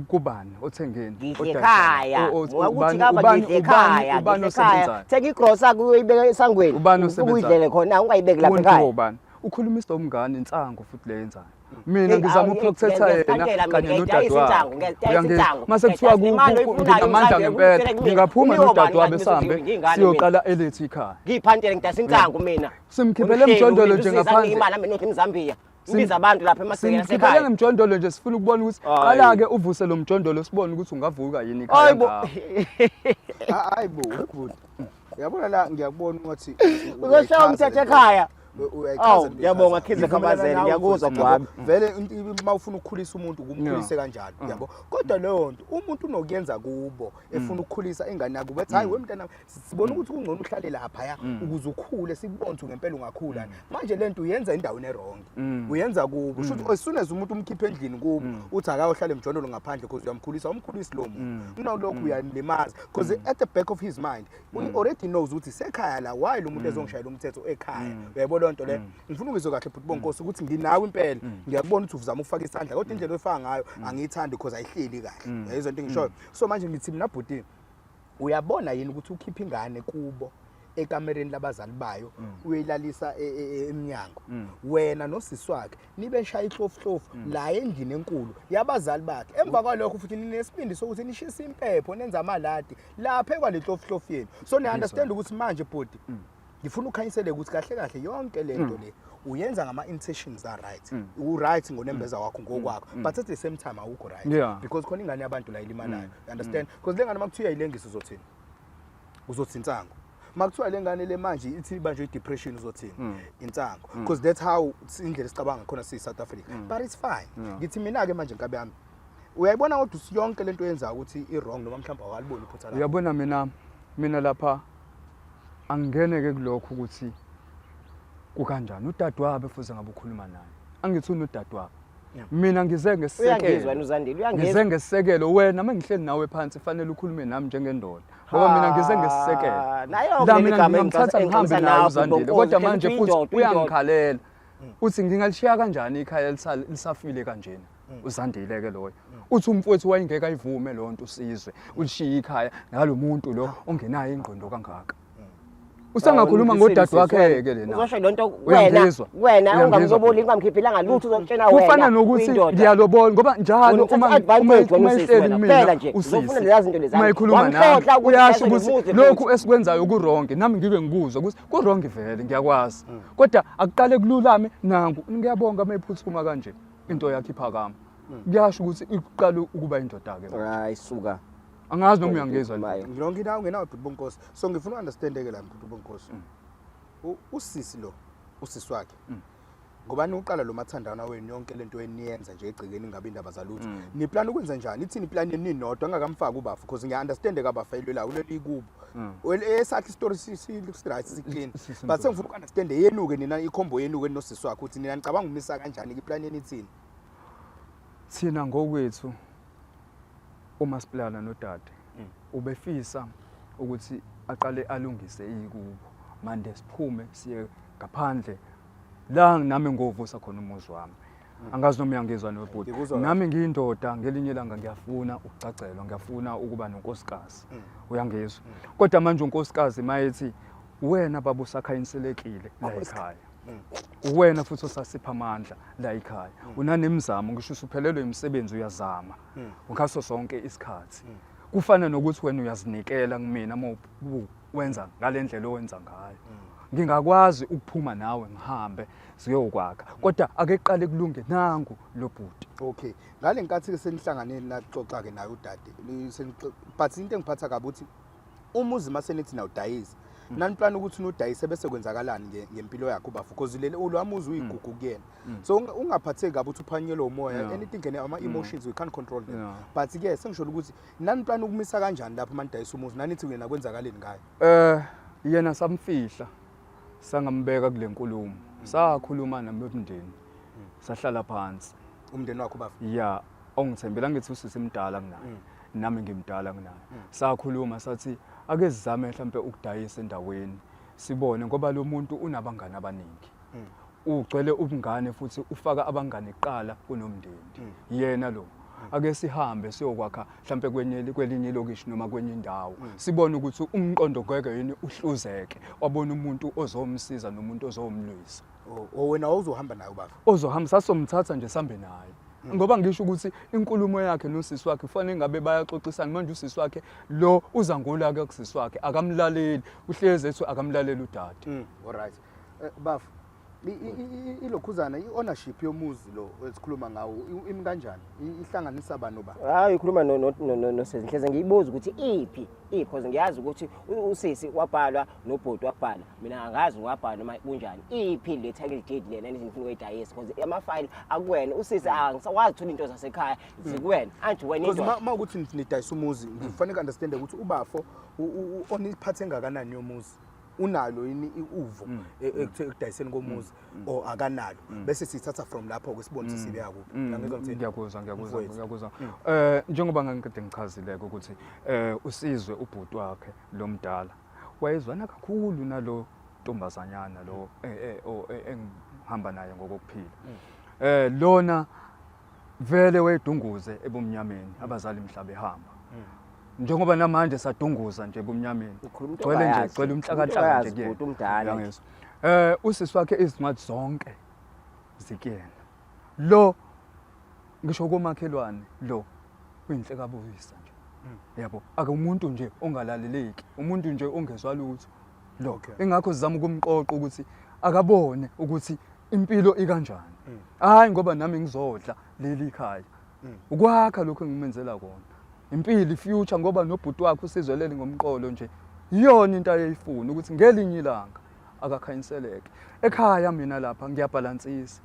Kubani othengeni? Ngihle Odayisayo? ekhaya. Ngokuthi kaba ngihle ekhaya. Ubani Ngihle ekhaya. osebenzayo? Thenga igrosa uyibeke esangweni. Ubani Ufike osebenzayo? uyidlele khona ungayibeki lapha Umuntu ekhaya. ubani? Ukhulumisa umngane insangu futhi le yenzayo. Mina Hey, ngizama awu, ukuprotecta yena ngiyaziphathela mina, kanye ngiyayidayisa nodadewabo. insangu, ngiyayidayisa insangu. Mase kuthiwa Ngiyayidayisa imali oyifunayo, nginamandla mhlawumbe ngempela uyibuyisele kumina. ngingaphuma Uyoba nodadewabo nani sihambe ngiyingane mina. siyoqala elethu ikhaya. Ngiyiphantele ngidayisa insangu mina. Simkhiphele Umhleli, emjondolo mina nje usiza ngaphandle. imali hambe nodla eMzambiya. Ngibiza abantu lapha emagcekeni Simkhiphele asekhaya. ngemjondolo nje sifuna ukubona ukuthi Hayi. qala-ke uvuse lo mjondolo sibone ukuthi ungavuka yini ikhaya Hayi bo. ngawo. Hayi bo bhuti. Uyabona la ngiyakubona ukuthi Uzoshaya umthetho ekhaya. Uyayichaza Awu, ngiyabonga, Khize Khabazela, ngiyakuzwa Gwabi. Vele uma ufuna ukukhulisa umuntu ukumkhulise kanjalo, yabo. Kodwa leyo nto umuntu unokuyenza kubo efuna ukukhulisa ingane yakhe bethi hayi we mntana sibona ukuthi kungcono uhlale lapha ya ukuze ukhule sikubone ukuthi ngempela ungakhula. Manje lento uyenza endaweni e-wrong. Uyenza kubo. Shuthi as soon as umuntu umkhipha endlini kubo uthi akayohlala emjondolo ngaphandle because uyamkhulisa, umkhulisi lo muntu. Kunalokho uyalimaza because at the back of his mind he already knows ukuthi sekhaya la why lo muntu ezongishayela umthetho ekhaya. Uyayibona lento le? Ngifuna ungizwe kahle bhuti Bonkosi ukuthi nginawe impela. Ngiyakubona ukuthi uzama ukufaka isandla kodwa indlela oyifaka ngayo angiyithandi because ayihleli kahle. Uyayizwa into engishoyo? So manje ngithi mina bhuti uyabona yini ukuthi ukhipha ingane kubo ekamereni labazali bayo uyilalisa emnyango wena nosisi wakhe nibe shaya ihlofuhlofu la endlini enkulu yabazali bakhe. Emva kwalokho futhi ninesibindi sokuthi nishise impepho nenza amaladi lapha ekwalehlofuhlofu yenu. So ni understand ukuthi manje bhuti ngifuna ukhanyisele ukuthi kahle kahle yonke lento le uyenza ngama intentions are right. U right ngonembeza wakho ngokwakho but at the same time awukho right because khona ingane yabantu la ilimalayo. You understand? Because lengane makuthiwa uyayilengisa uzothini? Uzothi insangu. Makuthiwa lengane le manje ithi ibanjwe i-depression uzothini? Insangu. Because that's how indlela esicabanga khona siyi South Africa. But it's fine. Ngithi mina ke manje nkabi yami uyayibona kodwa yonke lento oyenzayo ukuthi i-wrong noma mhlawumbe awaliboni iphutha lakho. Uyabona mina lapha angingeneke kulokho ukuthi kukanjani udadewabo futhi ngabe ukhuluma naye. Angithi unodadewabo. Mina ngize Uyangizwa ngesisekelo. uZandile, uyangizwa. Ngize ngesisekelo wena mangihleli nawe phansi fanele ukhulume nami njengendoda. Ngoba mina ngize ngesisekelo. Nayo La ke mina ligama ngingamthatha ngihambe engixoxa naye nawe uZandile Bonkosi, kodwa phela manje uthi futhi uyindoda, uyindoda. uyangikhalela. Uthi ngingalishiya kanjani ikhaya lisafile kanjena. Uzandile ke loyo. Uthi umfowethu wayengeke ayivume lo nto usizwe. Ulishiya ikhaya ngalomuntu lo ongenayo ingqondo kangaka. Usangakhuluma ngodadewakhe ke lena. Uzosho lonto wena Uyangizwa? wena Uyangizwa? ungamloboli ungamkhiphilanga lutho uzokutshena wena. Kufana nokuthi uyindoda. ngiyalobola ngoba njalo Wena uma uthatha advantage wena uma usisi ehleli wena, kumina kuphela nje, usisi, uzofuna lezi zinto lezana. uma ekhuluma nami Wamhlohla ukuthi uyasho udayise ukuthi nomuzi lokhu futhi. esikwenzayo ku-wrong nami ngike ngikuzwe ukuthi ku-wrong vele ngiyakwazi kodwa akuqale kululame nangu ngiyabonga uma ephuthuma kanje into yakhe iphakama kuyasho ukuthi iqala ukuba indoda ke Hayi suka. Angazi noma uyangizwa le. Maye. Ngilonke indawo ungenawo bhuti Bonkosi. So ngifuna u-understand-ke la bhuti Bonkosi. Usisi lo, usisi wakhe. Ngoba niqala lo mathandana wenu yonke lento eniyenza nje egcekeni ingabe indaba zalutho. Niplan ukwenza njani? Ithini iplan yenu ninodwa angakamfaki ubafu because ngiya understand kabafa ilwela uleli kubo. Well, esakhe isitori si looks right, si-clean. Simple. But sengifuna uku-understand yenu-ke nina, i-combo yenu-ke nosisi wakhe, ukuthi nina nicabanga ukumisa kanjani, i-plan yenu ithini? Thina ngokwethu uma siplana nodade, ubefisa ukuthi aqale alungise ikubo, mande siphume siye ngaphandle la nami ngovusa khona umuzi wami. Angazi noma uyangizwa nobhuti. Ngikuzwa kahle. Nami ngiyindoda, ngelinye ilanga ngiyafuna ukucacelwa, ngiyafuna ukuba nonkosikazi, uyangizwa? Kodwa manje unkosikazi mayethi wena baba usakhanyiselekile la ekhaya, uwena futhi osasipha amandla la ekhaya, unanemizamo, ngisho usuphelelwe imisebenzi uyazama ngaso sonke isikhathi, kufana nokuthi wena uyazinikela kumina uma wenza ngale ndlela owenza ngayo, ngingakwazi ukuphuma nawe ngihambe siyokwakha, kodwa ake qale kulunge nangu lo bhuti. Okay, ngale nkathi-ke senihlangane naxoxa-ke naye udade, but into engiphatha kabi ukuthi umuzi uma senithi nawudayisa, naniplana ukuthi nudayise bese kwenzakalani ngempilo yakho ubafo? Because leli ulwamuzi uyigugu kuyena, so ungaphatheki kabi ukuthi uphanyelwe umoya, anything can, ama-emotions we can't control them. But-ke sengisho ukuthi naniplana ukumisa kanjani lapho uma nidayisa umuzi, nanithi wena kwenzakaleni ngayo? Yena samfihla, sangambeka kule nkulumo, sakhuluma nabomndeni, sahlala phansi. Umndeni wakho ubafo? Ya, ongithembela ngithi usisi mdala kunaye, nami ngimdala kunaye. Sakhuluma sathi ake sizame mhlambe ukudayisa endaweni sibone, ngoba lo muntu unabangani abaningi, ugcwele ubungane futhi ufaka abangani kuqala kunomndeni yena lo. Ake sihambe siyokwakha mhlambe kwenye kwelinye ilokishi noma kwenye indawo, sibone ukuthi umqondo ngeke yini uhluzeke, wabona umuntu ozomsiza nomuntu ozomlwisa. O wena awuzohamba naye ubafo? Ozohamba, sasomthatha nje sambe naye, ngoba ngisho ukuthi inkulumo yakhe nosisi wakhe kufanele ngabe bayaxoxisana. Manje usisi wakhe lo uza ngolaka kusisi wakhe, akamlaleli, uhlezi ethi akamlaleli udade. Alright. Bafo, ilokhuzana i-ownership yomuzi lo esikhuluma ngawo imi kanjani? Ihlanganisa bani noba? Hayi, ukhuluma nosisi, ngihleze ngiyibuza ukuthi iphi iphi, because ngiyazi ukuthi usisi wabhalwa nobhodi wabhala, mina angazi wabhala noma kunjani. Iphi le title deed lena enithi ngifuna ukuyidayisa? Because amafayili akuwena usisi, angisakwazi ukuthola into zasekhaya zikuwena, anti wena Because indoda. Ma ukuthi nidayisa umuzi, ngifanele understand ukuthi ubafo oniphathe ngakanani yomuzi, unalo yini uvo ekudayiseni komuzi or akanalo, bese sithatha from lapho ke sibone ukuthi sibeka kuphi. Uyangizwa ngithini? Ngiyakuzwa, ngiyakuzwa. Mfowethu. Ngiyakuzwa. Njengoba ngangikade ngichazile ukuthi usizwe ubhuti wakhe lo mdala wayezwana kakhulu nalo ntombazanyana lo engihamba naye ngokokuphila. Lona vele wayedunguze ebumnyameni, abazali mhla behamba. Njengoba namanje sadunguza nje ebumnyameni. Ukhuluma into Gcwele nje, ongayazi. gcwele Into umhlakanhlaka nje ongayazi, kuyena. bhuti, umdala nje. Uyangizwa? Usisi wakhe izincwadi zonke zikuyena. Lo ngisho komakhelwane lo uyinhlekabuyisa nje. Yabo, ake umuntu nje ongalaleleki, umuntu nje ongezwa lutho. Lo ingakho sizama ukumqoqa ukuthi akabone ukuthi impilo ikanjani. Hayi ngoba nami ngizodla leli khaya. Ukwakha lokho engimenzela kona. Impilo i-future, ngoba nobhuti wakhe usizwelele ngomqolo nje. Iyona into ayeyifuna ukuthi ngelinye ilanga akakhanyiseleke. Ekhaya mina lapha ngiyabhalansisa.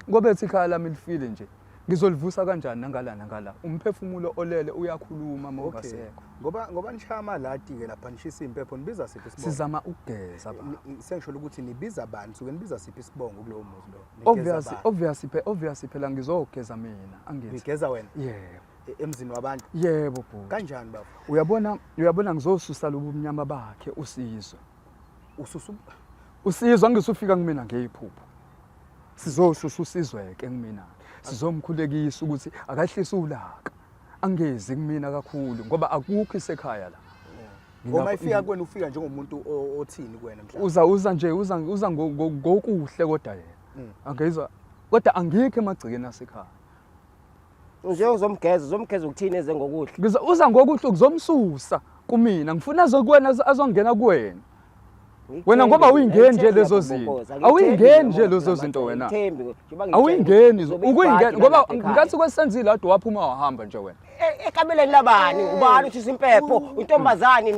Ngoba ethi ikhaya lami lifile nje. Ngizolivusa kanjani nangala nangala? Umphefumulo olele uyakhuluma uma ungasekho. Ngoba nishaya amalati ke lapha, nishisa impepho, nibiza siphi isibongo? Sizama ukugeza baba. Sengisho ukuthi nibiza bani, suke nibiza siphi isibongo kulowo muzi lo? Nigeza bani? Obvious phela ngizogeza mina, angithi. Nigeza wena? Yebo. Emzini wabantu? Yebo bhuti. Kanjani baba? Uyabona ngizosusa lobu mnyama bakhe usizwe. Ususa Usizwe angisufika kumina ngeyiphupho. Sizosusa usizwe ke kumina. Sizomkhulekisa ukuthi akahlise ulaka. Angezi kumina kakhulu ngoba akukho isekhaya la. Uma ifika kuwena ufika njengomuntu othini kuwena mhlawumbe? Uza nje, uza ngokuhle kodwa yena. Angizwa kodwa angikho emagcekeni asekhaya. Nje uzomgeza, uzomgeza ukuthini eze ngokuhle? Ngiza uza ngokuhle kuzomsusa kumina, ngifuna azokuwena, azongena kuwena. Wena ngoba awuyingeni nje lezo zinto. Awuyingeni nje lezo zinto wena. Awuyingeni, ukuyingena ngoba ngathi kwesenzile ade waphuma wahamba nje wena. Ekameleni labani? Ubani ushisa impepho? Intombazane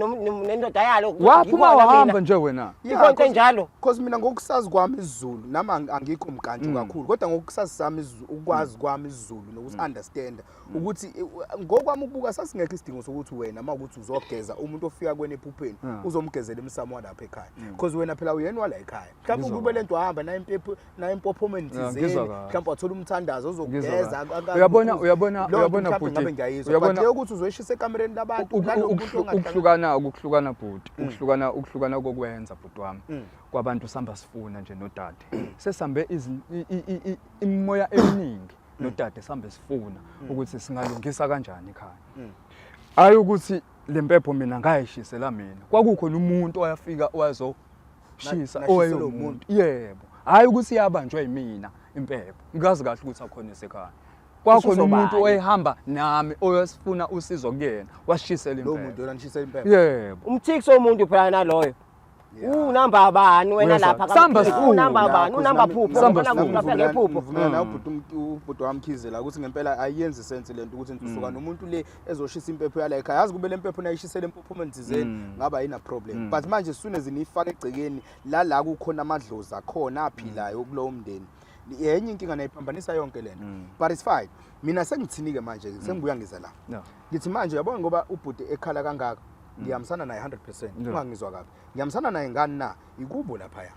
nendoda yalo. Waphuma wahamba nje wena. Ikho into enjalo. Because mina ngokusazi kwami isiZulu nami angikho mkantshu kakhulu, kodwa ngokusazi sami isiZulu, ukwazi kwami isiZulu nokusi understand ukuthi ngokwami ukubuka sasingekho isidingo sokuthi wena uma ukuthi uzogeza umuntu ofika kwena ephupheni uzomgezela emsamo walapha ekhaya, because wena phela uyena wala ekhaya. Mhlawumbe kube lento wahamba nayo impepho nayo empophomeni Yeah, thizeni, ngizwa kahle. mhlawumbe wathola umthandazo Ngizwa ozokugeza. kahle. Uyabona, uyabona mhlawumbe bhuti, ngabe ngiyayizwa, but uyabona leyo ukuthi uzoyishisa ekamereni labantu nalomuntu ongahlangani. Ukuhlukana bhuti, ukuhlukana kokwenza bhuti wami kwabantu. Sihamba sifuna nje nodade, sesambe imimoya eminingi nodade, sihambe sifuna ukuthi singalungisa kanjani ekhaya. Hayi ukuthi le mpepho mina ngayishisela mina, kwakukhona umuntu owayafika owazoshisa. Nashisela Owayemuntu, yebo. Hayi ukuthi yabanjwa yimina impepho, ngikazi kahle ukuthi akhona esekhaya, kwakhona Ishiso umuntu bani? owayehamba nami oyosifuna usizo kuyena, washisela Lowo impepho. muntu yona nishisela impepho? Yebo. Umthikso womuntu phela naloyo. Unamba bani wena Uyezwa. lapha? Samba kaMkhize? sifuna. Unamba bani? Unamba phupho? Samba Ubona sifuna. kuphi lapha ngephupho? Ngivumelana nawe ubhuti, ubhuti wamkhizela ukuthi ngempela ayiyenzi sense lento ukuthi usuka nomuntu le ezoshisa impepho yala ekhaya. Yazi kube le mpepho nayishisele empophomeni thizeni ngaba ayina problem, but manje as soon as niyifaka egcekeni la la kukhona amadlozi akhona aphilayo kulowo mndeni, yenye inkinga, nayiphambanisa yonke lento. But it's fine, mina sengithini-ke manje, sengibuya ngiza la. Ngithi manje uyabona, ngoba ubhuti ekhala kangaka, ngihambisana naye 100%. Ungangizwa kabi, ngihambisana naye ngani na? Ikubo laphaya,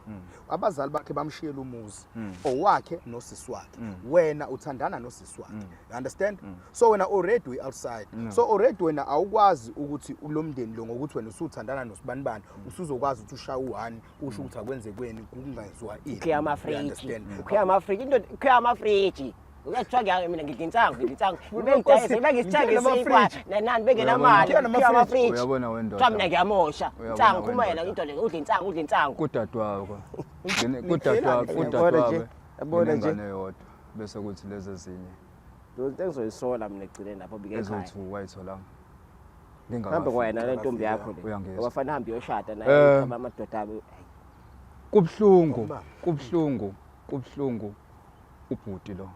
abazali bakhe bamshiyela umuzi owakhe nosisi wakhe. Wena uthandana nosisi wakhe, you understand? So wena already we outside, so already wena awukwazi ukuthi lo mndeni lo, ngokuthi wena usuthandana nosibanibani, usuzokwazi ukuthi ushaye u-one usho ukuthi akwenzekweni kungenziwa ini. Ukhiya You amafriji. understand? Ukhiya amafriji, into ukhiya amafriji. Uyathiwa ngiya mina ngidla insangu, ngidla insangu. Bengidayisa, bengisithenga isinkwa nanani bengenamali. Ngikhiya Ukhiya amafriji. Uyabona wendoda. Kuthiwa mina ngiyamosha. Uyabona Insangu kumela wendoda. into le, udla insangu, udla insangu. Kudadewabo, Nikhiyelani? kudadewabo. Yabona nje, yabona nje. Nginengane eyodwa, bese kuthi lezi ezinye Into engizoyisola mina egcineni lapho bike ekhaya. ezothi wayitholanga. Hambe kwayena le ntombi yakho le. Uyangizwa. Ngoba hambe uyoshada naye amadoda abo. Kubuhlungu, Ngoba- kubuhlungu, kubuhlungu. Ubhuti lo,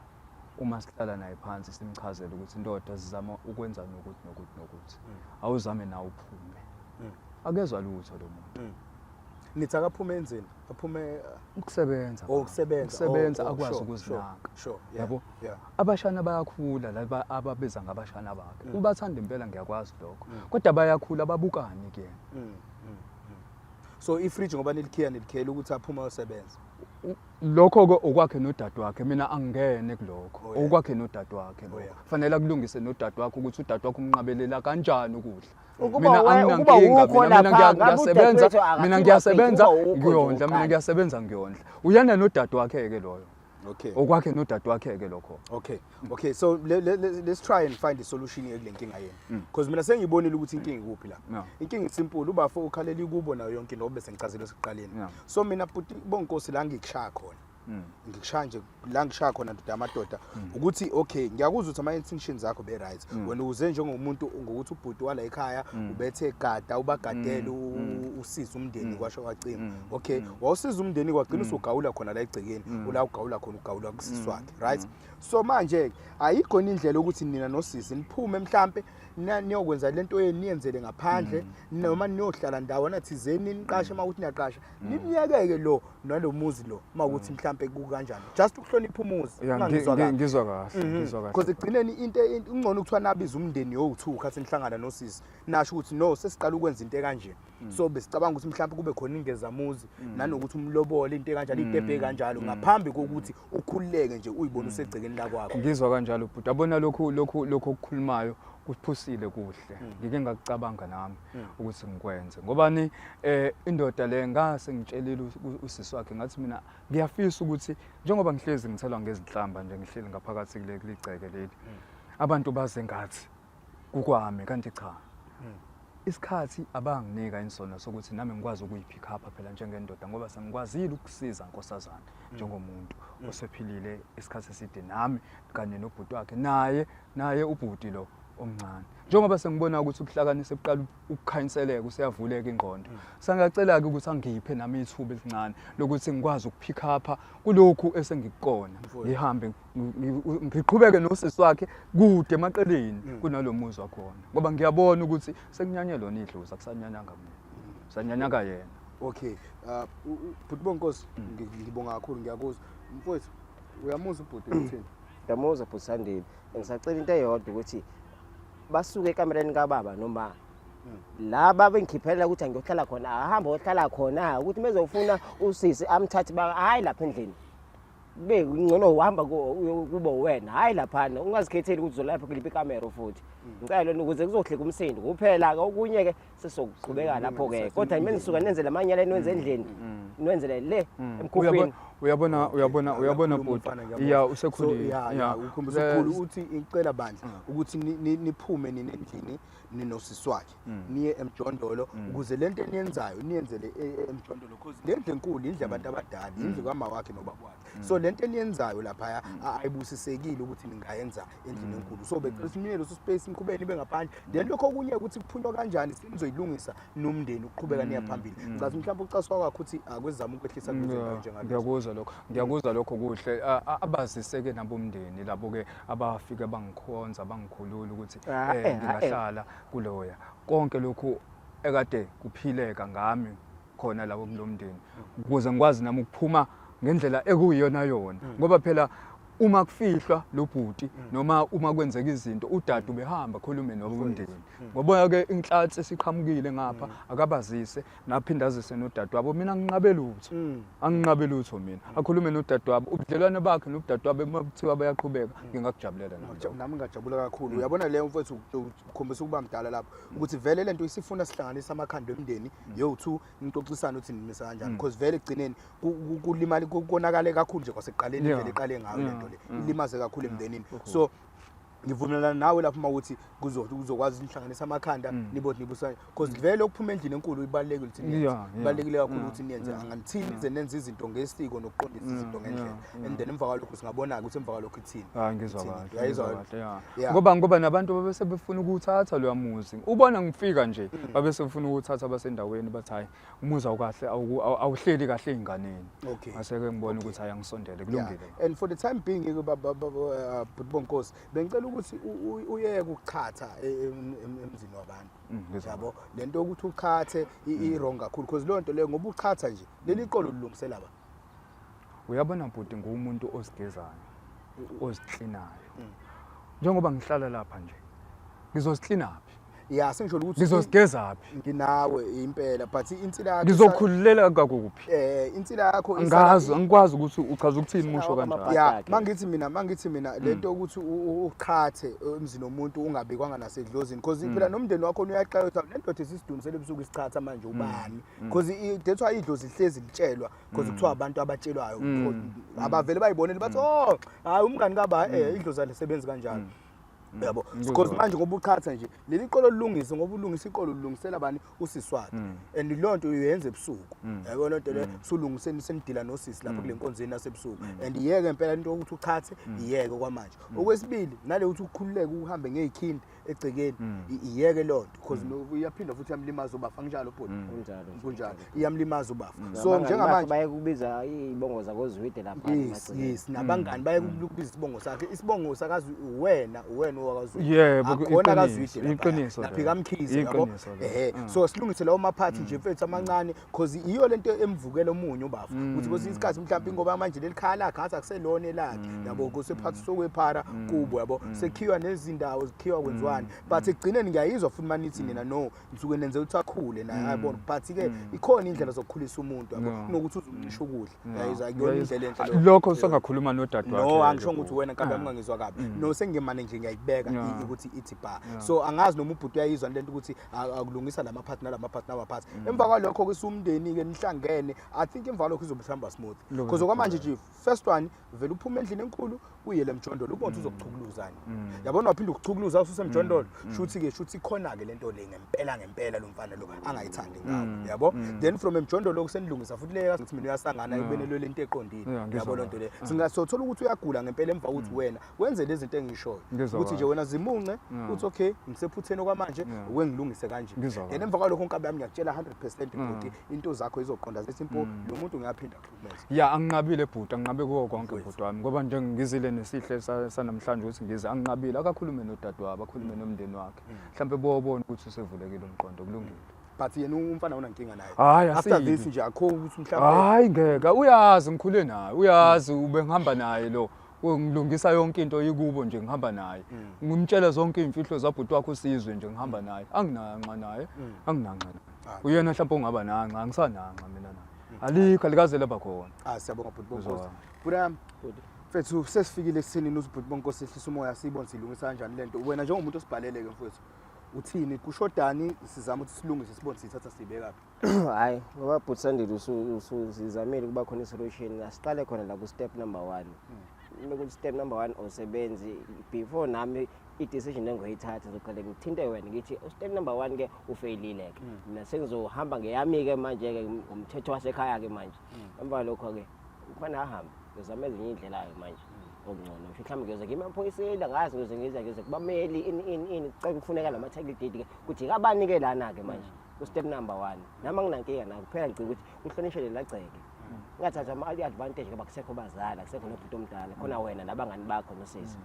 uma sihlala naye phansi simchazele ukuthi indoda sizama ukwenza nokuthi nokuthi nokuthi, awuzame nawe uphume, akezwa lutho lo muntu. Nithi akaphume enzeni? Aphume? Ukusebenza. Oh, ukusebenza. Ukusebenza. Oh, oh, Akwazi sure, ukuzinaka. sure, yeah, Yabo, abashana bayakhula laba ababiza ngabashana bakhe. Ubathanda impela, ngiyakwazi lokho, kodwa bayakhula, babukani kuyena? So ifridge ngoba nilikhiya, nilikhiyela ukuthi aphume ayosebenza? Lokho-ke okwakhe nodade wakhe, mina angingene kulokho. Okwakhe nodade wakhe lokho. Fanele akulungise nodade wakhe ukuthi udade wakhe umnqabelela kanjani ukudla. Ukuba Mina ukuba anginankinga, wukho mina lapha, ngabe ngiyasebenza, udadewethu akathiwa mina ngiyasebenza, fridge, ukuba wukho nje ngiyondla, mina wokuqala. ngiyasebenza, ngiyondla. Uyena nodade wakhe-ke loyo. Okwakhe nodade wakhe-ke lokho. Okay, so let's try and find a solution kule nkinga yenu, because mina sengiyibonile ukuthi inkinga ikuphi la. Inkinga isimple, ubafo ukhalela ikubo nayo yonke into bese ngichazile sekuqaleni. So mina bhuti bonkosi, la ngikushaya khona, ngikushaya nje la ngishaya khona ndoda yamadoda, ukuthi okay, ngiyakuzwa ukuthi ama-intentions akho be-right. Wena uze njengomuntu ngokuthi ubhuti wala ekhaya ubethe gada ubagadele, usize umndeni, kwasho kwacima. Okay, wawusiza umndeni, kwagcina usugawula khona la egcekeni, ula ugawula khona, ugawula kusisi wakhe, right? So manje ayikhona indlela ukuthi nina nosisi niphume mhlampe niyokwenza lento yenu, niyenzele ngaphandle, noma niyohlala ndawana thizeni, niqashe uma ukuthi niyaqasha, nimyekeke lo nalo muzi lo, uma ukuthi mhlampe kukanjani, just ukuhlonipha umuzi. Ya, Ungangizwa kabi. Ngizwa kahle, ngizwa kahle. Because ekugcineni into ingcono kuthiwa nabiza umndeni yowu-two khathi nihlangana nosisi, nasho ukuthi no, sesiqala ukwenza into ekanje, so besicabanga ukuthi mhlawumbe kube khona ingezamuzi nanokuthi umlobole, into ekanjalo, iy'tebhe ey'kanjalo, ngaphambi kokuthi ukhululeke nje uyibone usegcekeni lakwakho. Ngizwa kanjalo bhuti. Abona lokhu okukhulumayo kuphusile, kuhle. Ngike ngakucabanga nami ukuthi ngikwenze, ngobani indoda le ngase ngitshelile usisi wakhe, ngathi mina ngiyafisa ukuthi njengoba ngihlezi ngithelwa ngezinhlamba nje, ngihleli ngaphakathi kule kuligceke leli, abantu baze ngathi kukwami, kanti cha, isikhathi abanginika insona sokuthi nami ngikwazi ukuyipick up phela njengendoda, ngoba sengikwazile ukusiza nkosazana njengomuntu osephilile isikhathi eside nami kanye nobhuti wakhe, naye ubhuti lo. Omncane, njengoba sengibona ukuthi ubuhlakani sebuqala ukukhanyiseleka, useyavuleka ingqondo, sengiyacela-ke ukuthi angiphe nami ithuba elincane lokuthi ngikwazi ukupick up kulokhu esengikukona, ngihambe ngiqhubeke nosisi wakhe kude emaqeleni kunalo muzi wakhona, ngoba ngiyabona ukuthi sekunyanye lona idlozi, akusanyanyanga mina, sanyanyaka yena. Okay, bhuti Bonkosi, ngibonga kakhulu, ngiyakuzwa mfowethu. Uyamuzwa ubhuti uthini? Ngiyamuzwa bhuti Sandile. Ngisacela into eyodwa, ukuthi basuke ekamereni kababa noma la bengikhiphela ukuthi angiyohlala khona, ahambe ohlala khona, ukuthi mezofuna usisi amthathe, ba hayi lapha endlini, kube ngcono uhamba kube wena, hayi laphana, ungazikhetheli ukuthi uzolapha kuliphi ikamero. Futhi ngicela lona ukuze kuzohleka umsindo kuphela-ke, okunye-ke sesokuqhubeka lapho-ke, kodwa menisuka nenze lamanyala eniwenze endlini, niwenzele le emkhukhwini. Uyabona, uyabona, uyabona bhuti, ya, usekhulile. Ya, ya, ukhombisa ukukhulu. Uthi icela bandla ukuthi niphume nina endlini ninosisi wakhe, niye emjondolo, ukuze lento eniyenzayo niyenzele emjondolo, because le ndlu enkulu indlu yabantu abadala, indlu kama wakhe nobaba wakhe. So lento eniyenzayo laphaya ayibusisekile ukuthi ningayenza endlini enkulu. So becela ukuthi niye leso space, niqhubeke nibe ngaphandle. Then lokho okunye ukuthi kuphunywa kanjani, senizoyilungisa nomndeni ukuqhubeka niya phambili. Ngicathi mhlawumbe ucaswa kwakho ukuthi akwezama ukwehlisa kulezo ndawo njengalezo. Ngiyakuzwa lokho, ngiyakuzwa lokho kuhle. Abazise-ke nabomndeni labo-ke abafike bangikhonza, bangikhulula ukuthi ngingahlala kuloya. Konke lokhu ekade kuphileka ngami khona lapho kulo mndeni, ukuze ngikwazi nami ukuphuma ngendlela ekuyiyona yona, ngoba phela uma kufihlwa lo bhuti noma uma kwenzeka izinto, udade ubehamba khulume nobomndeni. Ngoba-ke inhlansi esiqhamukile ngapha, akabazise naphinde azise nodadewabo. Mina nginqabe lutho, anginqabe lutho mina. Akhulume nodadewabo, ubudlelwane bakhe nodadewabo uma kuthiwa bayaqhubeka, ngingakujabulela nami lokho. Nami ngingajabula kakhulu. Uyabona leyo mfowethu, ukhombisa ukuba mdala lapho, ukuthi vele lento isifuna sihlanganise amakhanda emndeni yo-two, nixoxisane ukuthi nimisa kanjani, because vele ekugcineni kulimali, konakale kakhulu nje kwasekuqaleni. Indlela eqale ngayo lento le ilimaze kakhulu emndenini. So ngivumelana nawe lapho uma ukuthi kuzokwazi nihlanganise amakhanda, nibothi nibusane, because vele ukuphuma endlini enkulu ibalulekile ukuthi niyenze. Ibalulekile kakhulu ukuthi niyenze. Anganithini nize nenze izinto ngesiko nokuqondisa izinto ngendlela, and then emva kwalokho singabona-ke ukuthi emva kwalokho ithini. Hayi, ngizwa Ithini? kahle. Uyayizwa Ngizwa kahle? kahle, ya. Ngoba nabantu babe sebefuna ukuwuthatha loya muzi, ubona ngifika nje, babe sebefuna ukuwuthatha basendaweni, bathi hayi, umuzi awukahle, awuhleli kahle ey'nganeni. Ngase-ke ngibona ukuthi hayi, angisondele, kulungile. And for the time being ke, bhuti Bonkosi, bengicela ukuthi uyeke ukuchatha emzini wabantu. Ngizwa. Yabo lento yokuthi uchathe i-wrong kakhulu, because leyo nto leyo, ngoba uchatha nje leli qolo lilungisela ba. Uyabona bhuti, nguwumuntu ozigezayo, oziklinayo. Njengoba ngihlala lapha nje, ngizoziklinaphi? Ya, sengisho ukuthi Ngizozigezaphi? Nginawe impela, but insila yakho Ngizokhululela kakuphi? Insila yakho Angazi, angikwazi ukuthi uchaza ukuthini musho kanjalo. Ya. Akhe. Mangithi mina lento yokuthi uchathe emzini womuntu ungabikwanga nasedlozini, because phela nomndeni wakho uyaxaka ukuthi le ndoda esisidunisele ebusuku isichatha manje ubani, because that's why idlozi lihlezi litshelwa, because kuthiwa abantu abatshelwayo abavele bayibonele bathi, "Oh hayi, umngani kaba." Idlozi alisebenzi kanjalo, yabo, because manje ngoba uchatha nje leli qolo lilungise, ngoba ulungisa iqolo lilungisela bani? Usisi wakhe. And leyo nto uyenza ebusuku, yabo lento le sulungiseni, senidila nosisi lapho kule nkonzweni yasebusuku. And iyeke impela into yokuthi uchathe, iyeke kwamanje. Okwesibili, nale ukuthi ukhululeke uhambe ngey'khindi egcekeni, iyeke leyo nto, because iyaphinda futhi iyamlimaza ubafa, nginjalo bhuti? Kunjalo. Kunjalo, iyamlimaza ubafa. So Abangani bakhe njengamanje baye kubiza iy'bongo zakozwide lapha emagcekeni. Yes, nabangani baye kubiza isibongo sakhe, isibongo sakazi wena, uwena owakazwide. Yebo, Akukhona iqiniso, kaZwide laphaya. iqiniso Lapha lelo. kamkhize, yabo. Iqiniso lelo. Ehe, so silungise lawo maphathi nje mfethu amancane, cause iyo lento emvukela omunye ubafu, ukuthi kwesinye isikhathi mhlawumbe ngoba manje leli khaya lakhe ngathi akuselona elakhe, yabo, kusephathi sokwephara kubo, yabo, sekhiwa nezindawo zikhiwa kwenziwani. But ekugcineni ngiyayizwa futhi manithi nina no nisuke nenze ukuthi akhule naye, ayabona. But ke ikhona indlela zokukhulisa umuntu, yabo, kunokuthi uzumncisha ukudla. Uyayizwa, akuyona indlela enhle leyo. Lokho sengakhuluma nodade wakhe. No, angisho ukuthi wena nkabi yami ungangizwa kabi. No, sengimane nje ngiyayibeka ukuthi ithi ba. So angazi noma ubhuti uyayizwa lento ukuthi akulungisa lamaphathi nalamaphathi namaphathi. Emva kwalokho ke sumndeni ke nihlangene, I think emva kwalokho izobe ihamba smooth. Because okwamanje nje, first one, vele uphume endlini enkulu uye le mjondolo, ubone ukuthi uzokuchukuluzani. Yabona, waphinda ukuchukuluza ususemjondolo, shuthi ke shuthi ikhona ke lento le ngempela ngempela lo mfana lo angayithandi ngawo, yabo. Then from emjondolo kusenilungisa futhi le ukuthi mina uyasangana ekubeni lo lento eqondile. Yeah, ngizwa Yabo lento le. Singasothola ukuthi uyagula ngempela emva kokuthi wena wenze lezi zinto engishoyo. Ngizwa Ukuthi kahle. nje wena zimunce, uthi okay, ngisephutheni okwamanje, uke ngilungise kanje. Ngizwa Then kahle. emva kwalokho, nkabi yami, ngiyakutshela 100%, bhuti, into zakho izoqonda zithi impo, lo muntu ngiyaphinda kuhlukumeza. Ya, anginqabile bhuti, anginqabe kuwo konke. Mfowethu. Bhuti wami, ngoba nje ngizile nesihle sanamhlanje ukuthi ngize, anginqabile, akakhulume nodadewabo, akhulume nomndeni wakhe, mhlawumbe bobona ukuthi usevulekile umqondo, kulungile. But yena umfana unankinga naye? Hhayi, After asibi. this nje akho ukuthi mhlawumbe? Hayi, ngeke, uyazi ngikhule naye, uyazi ube ngihamba naye lo, ngilungisa yonke into ikubo nje, ngihamba naye, ngimtshela zonke iy'mfihlo zabhuti wakhe uSizwe nje, ngihamba naye, anginanxa naye, anginanxa naye. Uyena mhlawumbe ongaba nanxa, angisananxa mina naye, alikho, alikaze laba khona. Ah, siyabonga bhuti Bonkosi. Uzwa. Bhuti yami, mfethu, sesifikile ekuthenini uthi bhuti Bonkosi ehlisa umoya, siyibone siyilungisa kanjani lento. Wena njengomuntu osibhalele-ke mfethu, uthini, kushodani, sizama ukuthi silungise, sibone siyithatha siyibekaphi? Hhayi, ngoba bhuti Sandile, usizamile ukuba khona i-solution. Asiqale khona la ku-step number one. Mekuthi step number one awusebenzi, before nami i-decision engizoyithatha ngizoqale ngithinte wena, ngithi step number one ke ufeyilile-ke, mina sengizohamba ngeyami-ke manje-ke ngomthetho wasekhaya-ke manje. Emva kwalokho-ke kufanele ahambe, ngizame ezinye iy'ndlela-ke manje okungcono. Ngisho mhlawumbe ngiyoze ngime emaphoyiseni, angazi, ngiyoze ngize ngize kubameli, ini ini ini, kucela kufuneka la ma-title deed-ke kuthi kabani-ke lana-ke manje ku-step number one. Nami anginankinga nakho, kuphela ngicika ukuthi kuhlonishwe lela gceke, ngingathatha i-advantage ngoba kusekho bazali, akusekho nobhuti omdala khona, wena nabangani bakho nosisi,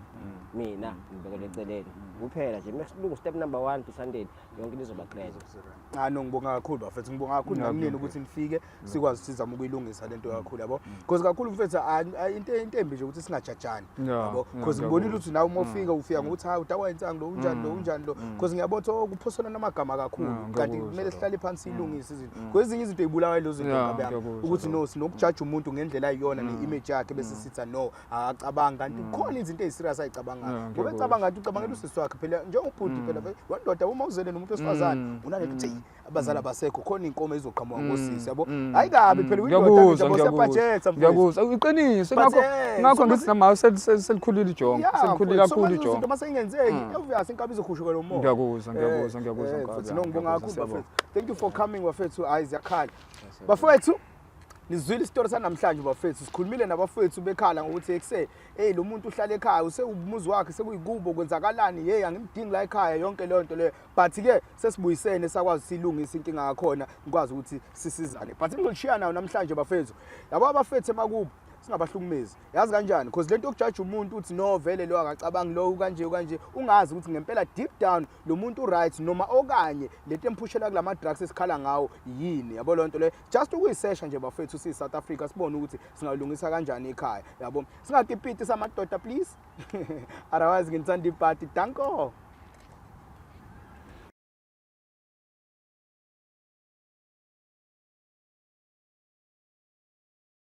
mina ngibekele eceleni kuphela nje. Mesilungu step number one tusandeni, yonke into izoba grand. Ah no, ngibonga kakhulu bafethu, ngibonga kakhulu nakunini ukuthi nifike sikwazi sizame ukuyilungisa lento kakhulu, yabo, because kakhulu mfethu, into embi nje ukuthi singajajani, yabo, because ngibonile ukuthi nawe uma ufika, ufika ngokuthi hayi, udakwa insangu lo, unjani lo, unjani lo, because ngiyabona ukuthi oh, kuphoselana amagama kakhulu, kanti Ngiyakuzwa kumele lokho. sihlale phansi siyilungise izinto, because ezinye izinto ey'bulawa yilezo zinto, nkabi yami, Ngiyakuzwa ukuthi lokho. no, sinokujaja umuntu ngendlela ayiyona ne-image yakhe, bese sithi no, akacabangi, kanti kukhona izinto eyi-serious ayicabangayo, ngoba ecabanga ngathi ucabangela usisi wakhe phela, njengobhuti phela wandoda, uma uzele nomuntu wesifazane unalento ukuthi eyi, abazali abasekho, khona iy'nkomo ezizoqhamuka ngosisi, yabo. Hayi kabi phela, uyindoda. Ngiyakuzwa. Nje siyabhajetha, mfowethu. Ngiyakuzwa, iqiniso. But, Ngakho ngakho ngithi nama selikhulile ijongo, selikhulile mfowethu, so kakhulu manje izinto ijongo. mase ingenzeki, obvious inkabi izokhushuka lo moya. Ngiyakuzwa, ngiyakuzwa, ngiyakuzwa, nkabi Mfethu, yami, no, ngibonga ngiyakuzwa, kakhulu siyabonga. bafethu, thank you for coming bafethu. Hayi, ziyakhala bafethu, nizwile isitori sanamhlanje bafethu, sikhulumile nabafethu bekhala ngokuthi ekuse hey, lo muntu uhlala ekhaya, usewumuzi wakhe, sekuyikubo, kwenzakalani, hey, angimdingi la ekhaya, yonke leyo nto leyo. But ke sesibuyisene, sakwazi silungise inkinga yakhona, ngikwazi ukuthi sisizane, but ngizolishiya nayo namhlanje bafethu, yabo, abafethu emakubo singabahlukumezi, yazi kanjani, because lento yokujaja umuntu uthi no, vele lo akacabangi, lo kanje kanje, ungazi ukuthi ngempela deep down lo muntu right noma okanye lento emphushela kulama drugs esikhala ngawo yini, yabo, lonto le. Just ukuyisesha nje bafethu, siyi South Africa, sibone ukuthi singayilungisa kanjani ekhaya, yabo, singakipiti samadoda please, otherwise nginithanda ipati. Danko.